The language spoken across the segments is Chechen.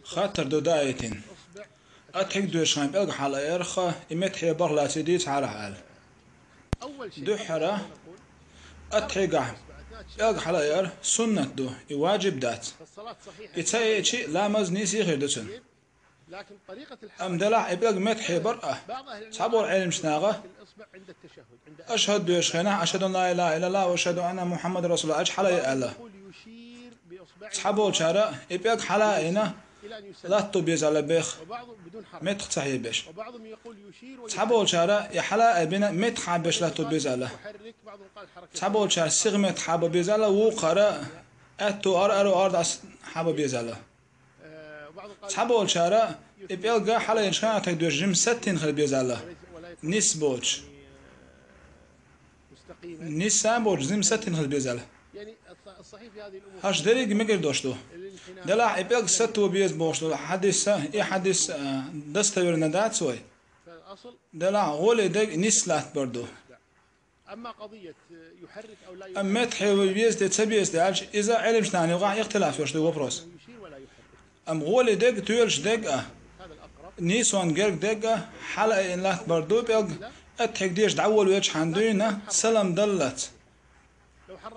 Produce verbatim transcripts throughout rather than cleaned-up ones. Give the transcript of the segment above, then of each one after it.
Хаттар ду даийтина. Аттхьиг доьшучу хенахь пӀелг хьалаайарх, и меттахъхьебарх лаций дийцахьара аьлла. Дуьххьара, аттхьигахь пӀелг хьалаайар суннат ду, и ваджиб дац. И ца айича, ламаз нийса хир ду цуьнан. Амма делахь и пӀелг меттахъхьебар а, цхьаболу Ӏеламчу наха, ашхӀад доьшучу хенахь, ашхӀаду ан ла илахӀа иллаллахӀ ва ашхӀаду анна Мухьаммадан расулуллахӀ аьлча хьала а аьлла. Цхьаболчара и пӀелг хьала а йина, латто беза аьлла беха, меттах ца хьебеш. Цхьаболчара и хьала а бина, меттах хьабеш латто беза аьлла. Цхьаболчара сиха меттах хьаба беза аьлла, вукхара аьтту ара-аро ардас хьаба беза аьлла. Цхьаболчара и пӀелг хьалаайинчу хенахь аттхьиг доьшуш жима саттина хила беза аьлла. Нис боцуш. Нис а боцуш, жима саттина хила беза аьлла. ХӀара дерриг а мегар долуш ду. Делахь и пӀелг сатто беза бохуш долу хьадис а, и хьадис а достоверно дац вай. Делахь гӀоле дерг нис латтабар ду. Амма меттахъхье веза те, ца беза те аьлча, иза Ӏеламчу нахана юкъахь ихтилаф йолуш ду вопрос. Амма гӀоле дерг, тоьлуш дерг а, нийсонна герга дерг а, хьала а айина латтабар ду пӀелг, аттхьиг деш дӀаволавелчхьана дуьйна, салам даллалц.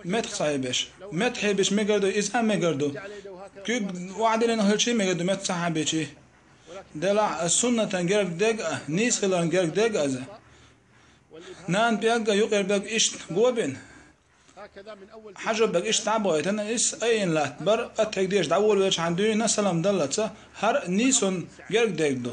Меттах ца хьебеш. Меттах хьебеш мегар ду, иза а мегар ду. Куьг охьадиллина хилчий а мегар ду, меттах ца хьебечий. Делахь а суннатан герга дерг а, нийса хиларна герга дерг а иза. Нана пӀелг а, юкъера пӀелг а иштта го бина, хьажо пӀелг иштта дӀа а бахийтина, иза айина латтабар, аттхьиг деш дӀаволавелчхьана дуьйна салам даллалц, хӀара нийсонна герга дерг ду.